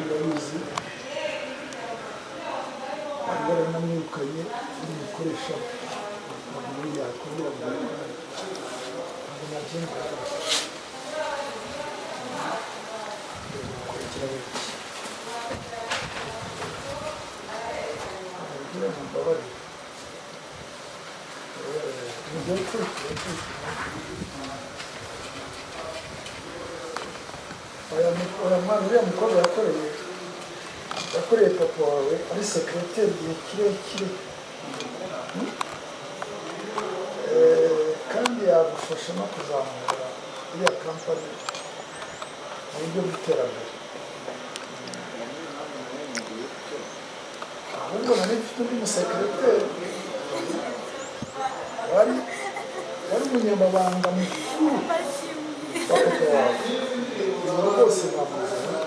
Urabizi, bari baranamwirukanye n'umukoresha, ntabwo yakongera kugaruka, ntabwo nabyemera rwose. Gukurikira wese ababwira ngo mbabarire. Nibyo gukurikira. Oya mwana, uriya mukobwa yakoreye papa wawe ari secrétaire igihe kirekire. Kandi yagufasha no kuzamura iriya kampani mu buryo bw'iterambere. Ahubwo nari mfite undi musekiroteri wari umunyamabanga mukuru wa papa wawe. Ubu rwose namuzana.